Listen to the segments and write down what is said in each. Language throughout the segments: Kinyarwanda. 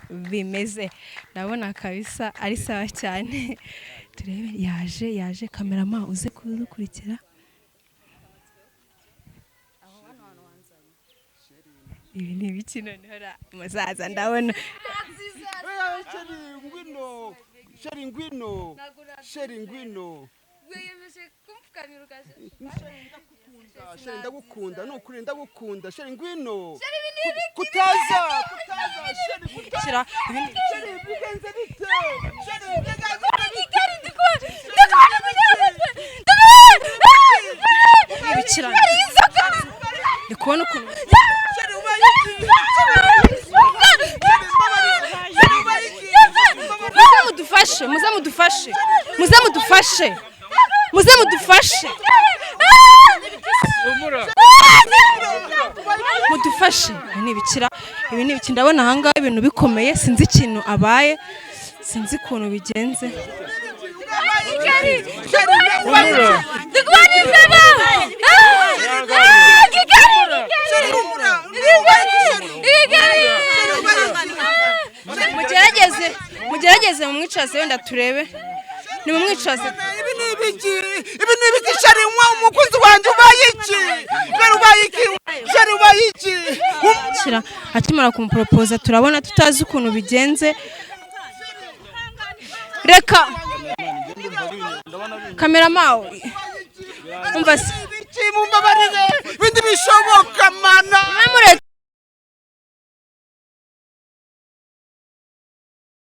Bimeze, ndabona kabisa ari sawa cyane. Turebe, yaje, yaje. Cameraman, uze kudukurikira. Aho hano hantu wanzanye. Ibi ni ibiki noneho ra musaza? Ndabona Oya, chéri, ngwino, chéri, ngwino, chéri, ngwino. Wiyemeje kumfukamira ukaje. Chéri, ndagukunda, ni ukuri ndagukunda. Chéri, ngwino. Kutaza, kutaza, chéri, kutaza. Shyira ibindi. Chéri, bigenze bite? Chéri, bigenze bite? Ibikirane, ndi kubona ukuntu Chéri, ubaye iki? Chéri, mbabarira. Chéri, ubaye iki? Muze mudufashe, muze mudufashe, muze mudufashe, muze mudufashe, mudufashe. Ibi ni ibikira, ibi ni ibiki? Ndabona ahangaha ibintu bikomeye, sinzi ikintu abaye, sinzi ukuntu bigenze. Chéri, ubaye iki? Ndi kubona imbeba. Chéri, humura. Ubaye iki, chéri? Chéri, ubaye iki? Mugerageze, mugerageze mumwicaze, wenda turebe. Nimumwicaze. Ibi ni ibiki? Ibi ni ibiki, chéri? Mwa umukunzi wanjye, ubaye iki? Chéri, ubaye iki? Chéri, ubaye iki? Shyira akimara kumuporopoza, turabona tutazi ukuntu bigenze. Reka cameraman, umva se. Ibiki? Mumbabarire, bindi bishoboka mana. Mureke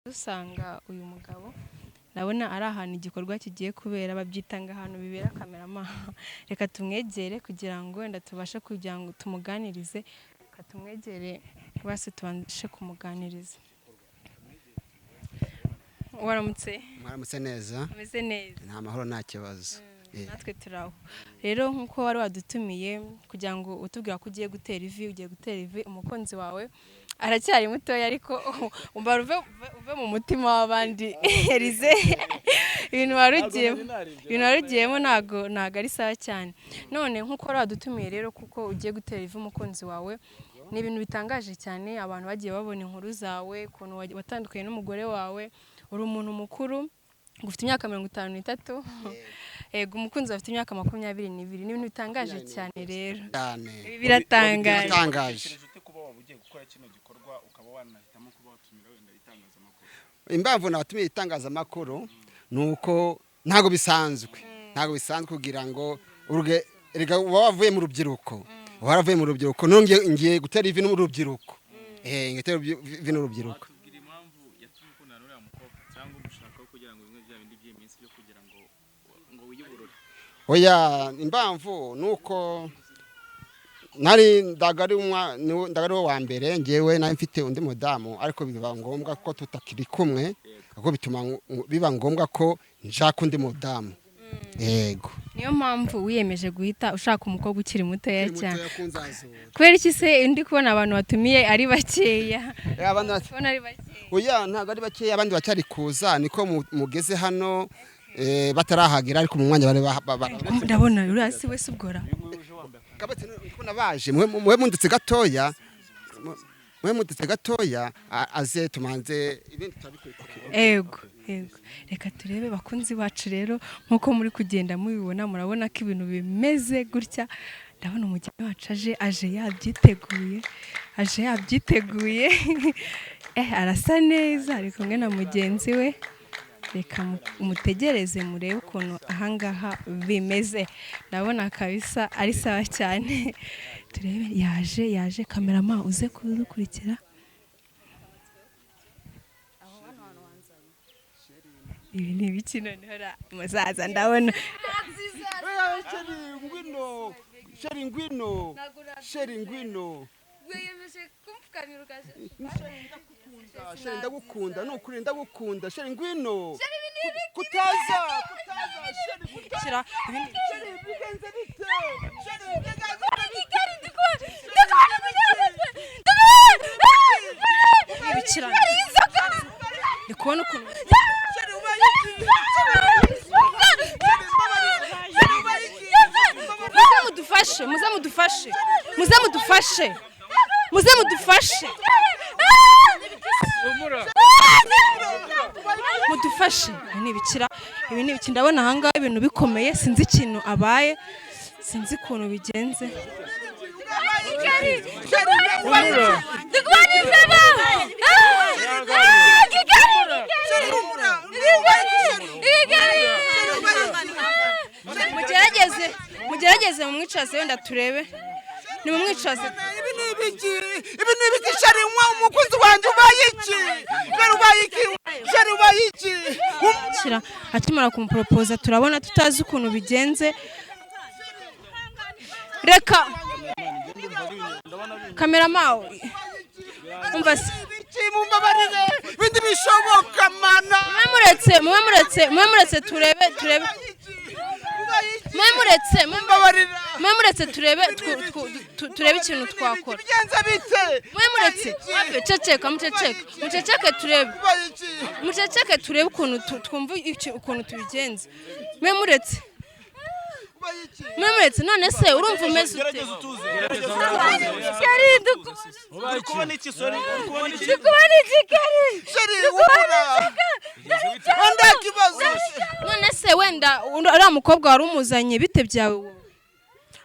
dusanga uyu mugabo, ndabona ari ahantu igikorwa kigiye kubera, babyita ngo ahantu bibera. Cameraman, reka tumwegere kugira ngo wenda tubashe kugira ngo tumuganirize. Reka tumwegere basi tubashe kumuganiriza. Waramutse? Mwaramutse neza. Ameze neza? Nta mahoro, nta kibazo. Natwe turaho. Rero nk'uko wari wadutumiye kugira ngo utubwira ko ugiye gutera ivi, ugiye gutera ivi umukunzi wawe, aracyari mutoya, ariko umva uve mu mutima w'abandi. Elize, ibintu wari ugiyemo, ibintu wari ugiyemo ntago ari sawa cyane. None nk'uko wari wadutumiye rero, kuko ugiye gutera ivi umukunzi wawe, ni ibintu bitangaje cyane. Abantu bagiye babona inkuru zawe, ukuntu watandukanye n'umugore wawe. Uri umuntu mukuru, ufite imyaka 53, yego, umukunzi wawe afite imyaka 22. Ni ibintu bitangaje cyane rero. Cyane. Ibi biratangaje. Biratangaje. Utekereje ute kuba waba ugiye gukora kino gikorwa, ukaba wanahitamo kuba watumira wenda itangazamakuru? Impamvu nabatumiye itangazamakuru ni uko ntabwo bisanzwe, ntabwo bisanzwe kugira ngo erega uba wavuye mu rubyiruko, uba waravuye mu rubyiruko. None ngiye gutera ivi n'urubyiruko, ngiye gutera ivi n'urubyiruko. Watubwira impamvu yatumye ukundana n'uriya mukobwa, cyangwa umushakaho kugira ngo bimwe bya bindi by'iyi minsi byo kugira ngo wiyuburure? Oya, impamvu ni uko nari ndaga ari wo wa mbere. Ngewe nari mfite undi mudamu, ariko biba ngombwa ko tutakiri kumwe, kuko bituma biba ngombwa ko nshaka undi mudamu, yego. Niyo mpamvu wiyemeje guhita ushaka umukobwa ukiri mutoya cyane? Mutoya kunzazura. Kubera iki se ndi kubona abantu batumiye ari bakeya? Abandi kubona ari bakeya. Oya, ntabwo ari bakeya, abandi bacyari kuza. Niko mugeze hano batarahagera, ariko mu mwanya bari Ndabona uriya si we se ubwora? Kabatse ndikubona baje. Muwe mundetse gatoya, muwe mundetse gatoya, aze tumanze ibindi turabikurikira. Ego, reka turebe. Bakunzi bacu rero, nk'uko muri kugenda mubibona, murabona ko ibintu bimeze gutya. Ndabona umugeni wacu aje, aje yabyiteguye, aje yabyiteguye. Arasa neza, ari kumwe na mugenzi we. Reka mutegereze murebe ukuntu ahangaha bimeze. Ndabona kabisa ari sawa cyane. Turebe, yaje, yaje. Cameraman, uze kudukurikira. Aho hano hantu wanzanye. Ibi ni ibiki noneho ra musaza? Ndabona Oya, chéri, ngwino, chéri, ngwino, chéri, ngwino. Wiyemeje kumfukamira ukaje. Chéri, ndagukunda, ni ukuri ndagukunda. Chéri, ngwino. Kutaza, kutaza, chéri, kutaza. Shyira ibindi. Chéri, bigenze bite? Chéri, bigenze bite? Ibikirane, ndi kubona ukuntu Chéri, ubaye iki? Chéri, mbabarira. Chéri, ubaye iki? Muze mudufashe, muze mudufashe, muze mudufashe, muze mudufashe. Mwamfashe, ibi ni ibikira, ibi ni ibiki? Ndabona ahangaha ibintu bikomeye, sinzi ikintu abaye, sinzi ukuntu bigenze. Ndikubona imbeba! Ah, Kigali! Kigali! Mugerageze, mugerageze mumwicaze, wenda turebe. Nimumwicaze. Ibi ni ibiki? Ibi ni ibiki? Chéri, mwa umukunzi wanjye, ubaye iki? Chéri, ubaye iki? Chéri, ubaye iki? Kira akimara kumuporopoza, turabona tutazi ukuntu bigenze. Reka kamerama, umva se. Ibiki? Mumbabarire, ibindi bishoboka mana. Mube muretse, mube muretse, mube muretse turebe, turebe. Ubaye iki? Mube muretse, mube Mumbabarira. Mube muretse turebe, turebe ikintu twakora. Bigenze bite? Mube muretse. Hafi, ceceka, muceceke, muceceke turebe. Ubaye iki? Muceceke turebe ukuntu twumva ukuntu tubigenza. Mube muretse. Ubaye iki? Mube muretse. None se urumva umeze ute? Kigali, Uri kubona iki, sorry? Uri kubona iki? ndikubona Kigali! Chéri, humura, nta kibazo. None se wenda uriya mukobwa wari umuzanye, bite byawe wowe?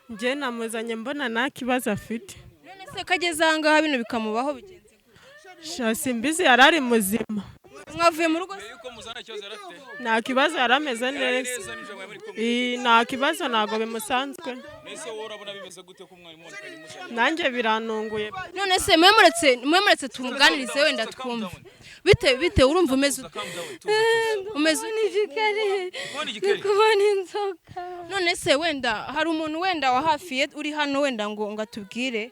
Njye namuzanye mbona nta kibazo afite. None se ko ageze aha ngaha bino bikamubaho, bigenze gute? Sha, simbizi, yari ari muzima. Mwavuye mu rugo se? Yuko muzana ikibazo yari afite. Nta kibazo, yari ameze neza. Neza nijoro mwari muri kumwe. Ii, nta kibazo, ntabwo bimusanzwe. Nese wowe urabona bimeze gute ko mwari mubonekanye muzanye? Nanjye birantunguye. None se mube muretse, mube muretse tumuganirize, wenda twumve. Bite, bite, urumva umeze ute? Calm down, tuze. Umeze ute? Kigali! Kubona igikeri. Ndikubona inzoka! None se wenda hari umuntu wenda wa hafi ye uri hano, wenda ngo atubwire?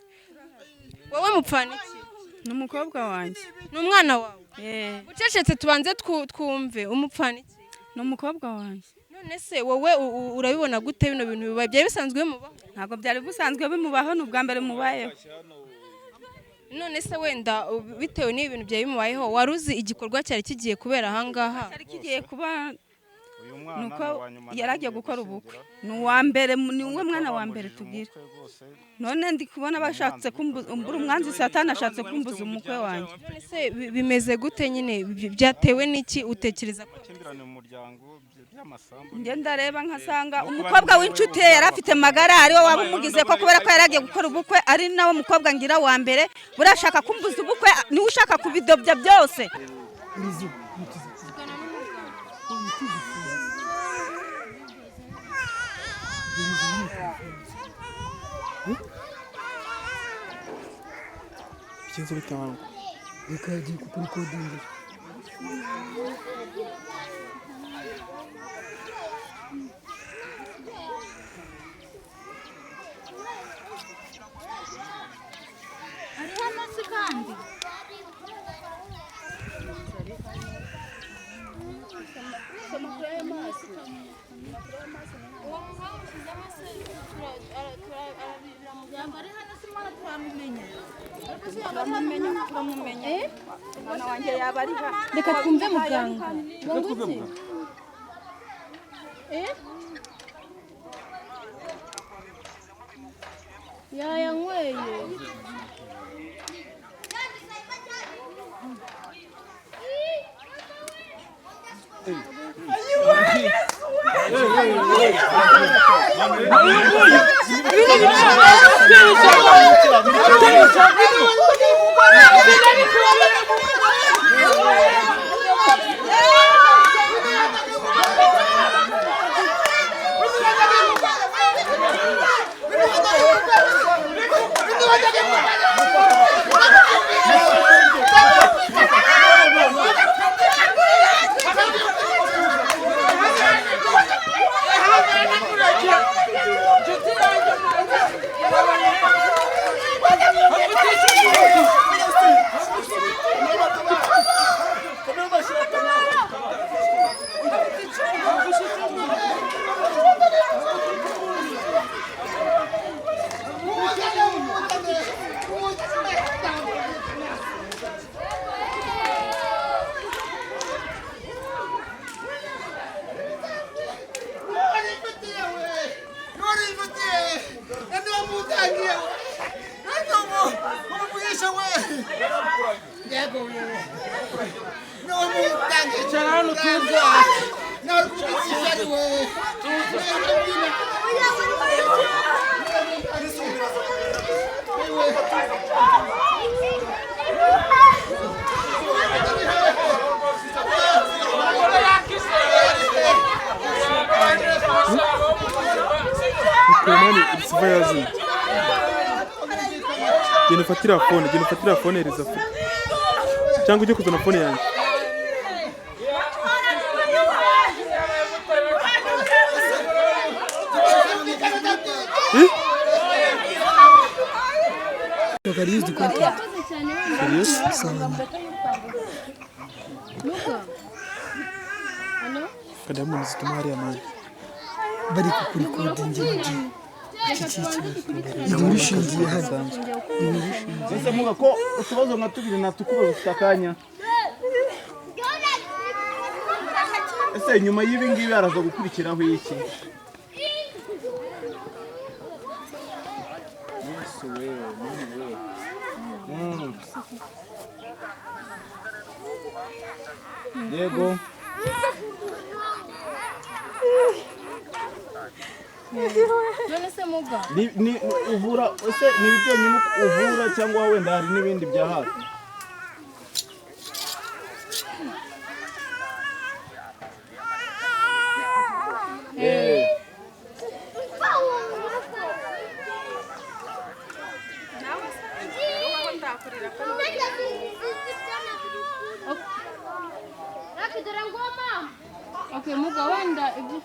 Wowe mupfana iki? Ni umukobwa wanjye. Ni umwana wawe? Eh, Ucecetse tubanze twumve, umupfana iki? Ni umukobwa wanjye. None se wowe urabibona gute bino bintu bibaye? Byari bisanzwe bimubaho? Ntabwo byari busanzwe bimubaho, ni ubwa mbere mubayeho. None se wenda bitewe n'ibi bintu byari bimubayeho, wari uzi igikorwa cyari kigiye kubera ahangaha? Cyari kigiye kuba Uyu mwana ni uko ni uwa nyuma yari agiye nagiye gukora ubukwe. gushyingira. Ni uwa mbere, ni we mwana wa mbere Twabambujije tugira. umukwe rwose. None ndi kubona bashatse kumbuza umbura umwanzi, Satani ashatse kumbuza umukwe wanjye. None se bimeze gute nyine? Byatewe n'iki utekereza ko? Amakimbirane mu muryango by'amasambu. Njye ndareba nkasanga umukobwa w'inshuti ye yari afite magara, ariwe waba umugize ko kubera ko yari agiye gukora ubukwe, ari nawe mukobwa ngira wa mbere, burashaka kumbuza ubukwe, niwe ushaka kubidobya byose. Bigenze bite wangu? Reka, yagiye kukurikodingira. Ari hano se kandi? Turamumenya, turamumenya, umwana wanjye yaba ari hano. Reka twumve muganga. Twumve muganga. Yayanyweye. Thank None utuza. Mani ibisiva yazimye. Genda ufatira phone, genda ufatira phone hereza afite. Cyangwa ujye kuzana phone yanjye. Yakoze cyane Serious? Muga. Hano? Kadamu zituma hariya mani. Bari kukurikodingira G. Iki kiki. Inkuru ishingiye hano. Ese muga ko utubazo nka tubiri natukubaza ufite akanya. Ese nyuma y'ibi ngibi araza gukurikiraho iki? Yesu wewe, Mungu wewe. Yego. None se Muga. Ni uvura ese ni ibyonyine uvura cyangwa wenda hari n'ibindi bya hafi? Okay, Muga wenda ibyo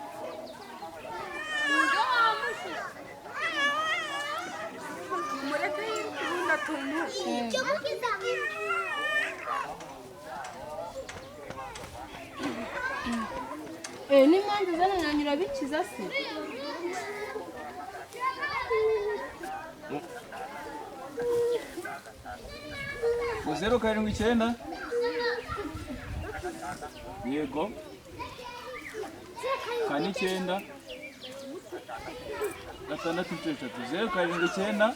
n'imanza zananiranye urabikiza se? Zeru karindwi icyenda. Yego. 4 9 6 3 0 7 9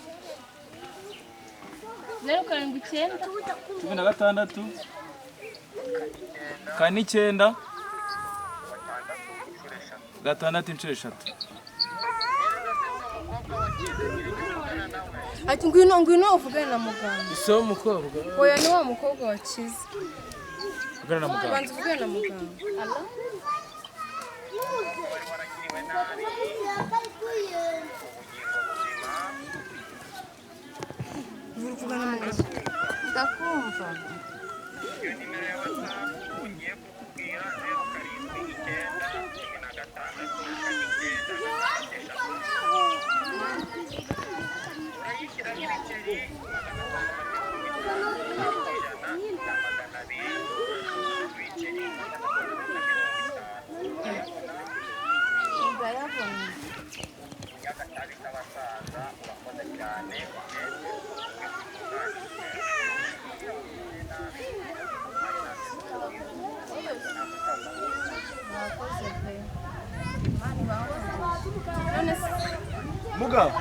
0 7 9 16 4 9 6 3. Ati ngwino ngwino uvugane na muganga. Ese wo mukobwa? Oya ni wa mukobwa wakize. Uvugane na muganga. Banza uvugane na muganga. Vugana na muganga. Ndakumva. Ndayabona. Mwakoze pe. None se Muga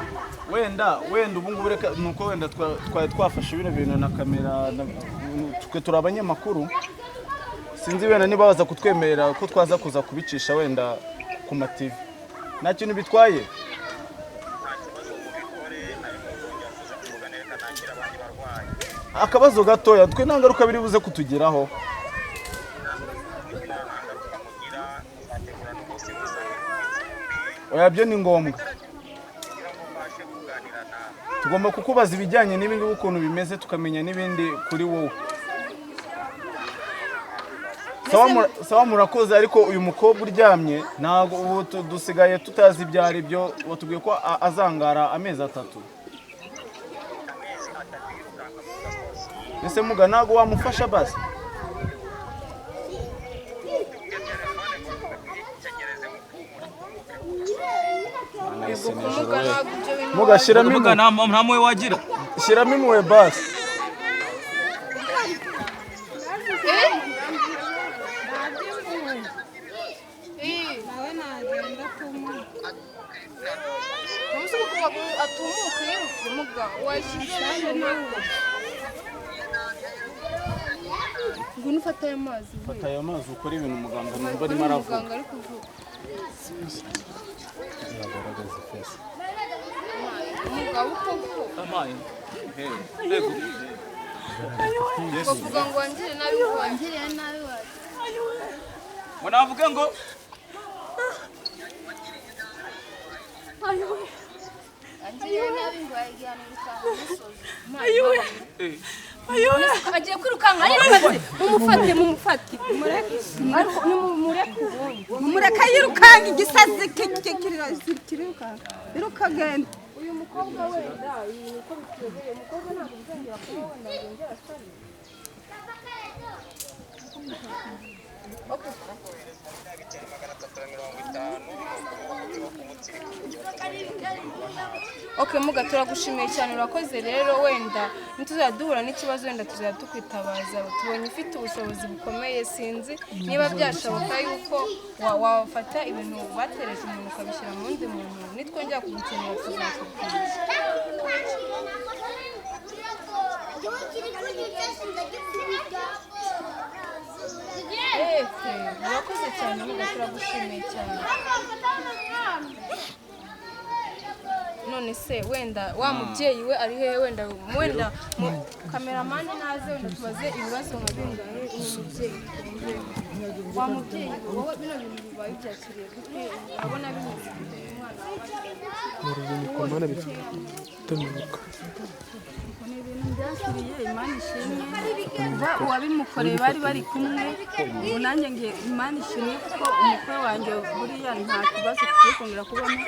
wenda ubu ngubu reka nuko wenda twari twafashe bino bintu na kamera twe turi abanyamakuru, sinzi wenda niba baza kutwemerera ko twaza kuza kubicisha wenda ku ma TV, nta kintu bitwaye. Akabazo gatoya twe nta ngaruka biri buze kutugeraho. Oya byo ni ngombwa, tugomba kukubaza ibijyanye n'ibi ngibi ukuntu bimeze, tukamenya n'ibindi kuri wowe. Sawa murakoze. Ariko uyu mukobwa uryamye ntabwo ubu dusigaye tutazi ibyo ari byo, watubwiye ko azangara amezi 3. Ese muga ntabwo wamufasha basi? Muga shyiramo Muga nta mwe wagira. Shyiramo impuhwe basi. Ngwino ufate aya mazi. Fata aya mazi ukore ibintu muganga numva arimo aravuga. Muganga ari kuvuga. Yagaragaza ifesi. Umugabo koko. Amaye. Bavuga ngo wangire nabi wangiriye nabi wacu. Ngo navuge ngo agiye kwirukanka mumufate mumufate mumureke yirukanka igisazi kirirukanka birukagenda. Uyu mukobwa wenda uko bituyobeye umukobwa ntabwo bizongera kuba wenda ngo yongere asare. Okay muga turagushimiye cyane urakoze rero wenda nituzajya duhura n'ikibazo wenda tuzajya tukwitabaza tubonye ufite ubushobozi bukomeye sinzi niba byashoboka yuko wafata ibintu batereje umuntu ukabishyira mu wundi muntu nitwongera kugukenera tuzakubwira. Urakoze cyane muga turagushimiye cyane. None se wenda wa mubyeyi we ari hehe wenda wenda kameramani naze wenda tubaze ibibazo nka bingahe uyu mubyeyi wa mubyeyi wowe bino bintu bibaye ubyakiriye gute urabona bimeze gute umwana wawe bitaminuka ni ibintu byakiriye Imana ishimwe kuba uwabimukoreye bari bari kumwe ubu nanjye ngiye Imana ishimwe kuko umukwe wanjye buriya nta kibazo tugiye kongera kubamo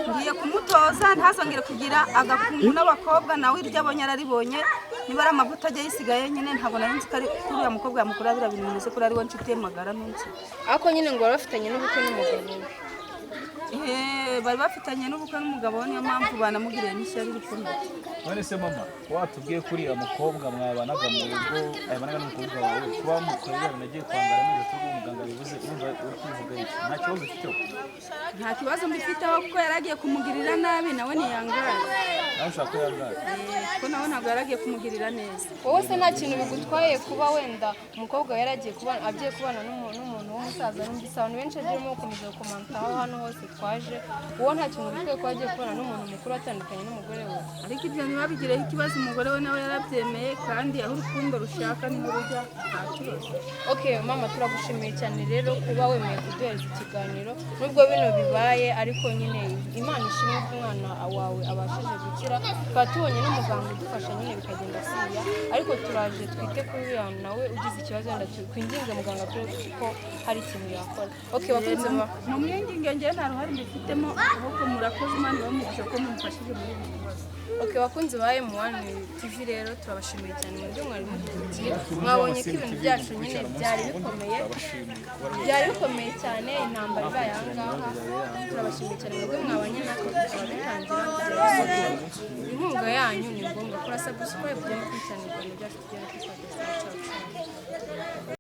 ngiye kumutoza ntazongere kugira agakungu n'abakobwa nawe iryo abonye araribonye niba ari amavuta ajya yisigaye nyine ntabwo nari nzi ko ari uriya mukobwa yamukora biriya bintu bimeze kuri ariwe nshuti ye magara n'inzu. Ariko nyine ngo bari bafitanye n'ubukwe n'umugabo we. Bari bafitanye n'ubukwe n'umugabo we niyo mpamvu banamugiriye n'ishyari rikomeye. None se mama watubwiye kuri uriya mukobwa mwabanaga mu rugo yabanaga n'umukobwa wawe kuba mukorera nagiye kwangara neza turi muganga bivuze urumva uri kubivuga iki nta kibazo ufiteho? Nta kibazo mbifiteho kuko yaragiye kumugirira nabi nawe ntiyangara. Nawe ushaka ko yangara? Kuko nawe ntabwo yaragiye kumugirira neza. Wowe se nta kintu bigutwaye kuba wenda umukobwa yaragiye kubana agiye kubana n'umuntu w'umusaza numvise abantu benshi bagirimo gukomeza gukomantaho hano hose twaje uwo nta kintu bikwiye kuba agiye kubana n'umuntu mukuru atandukanye n'umugore we. Ariko ibyo ntibabigireho ikibazo umugore we nawe yarabyemeye kandi aho urukundo rushaka niho rujya nta kibazo. Okay mama turagushimiye cyane rero kuba wemeye kuduhereza ikiganiro nubwo bino bibaye ariko nyine Imana ishimwe ko umwana wawe abashije gukira tukaba tubonye n'umuganga udufasha nyine bikagenda asiya ariko turaje twite kuri uriya nawe ugize ikibazo wenda twinginge muganga turebe ko hari ikintu yakora. Okay bakunze mu mwinginge njye nta ruhare mbifitemo ahubwo murakoze Imana ibamugisha ko mumfashije muri ibi bibazo. Okay bakunze ba M1 TV rero turabashimiye cyane mu byo mwari mudukurikiye mwabonye ko ibintu byacu nyine byari bikomeye cyane intambara ibaye aha ngaha turabashimiye cyane mu byo mwabanye natwe tukaba dutangira inkunga yanyu ni ngombwa kora subscribe kugira ngo mukurikirane ibiganiro byacu tugenda tubagezaho.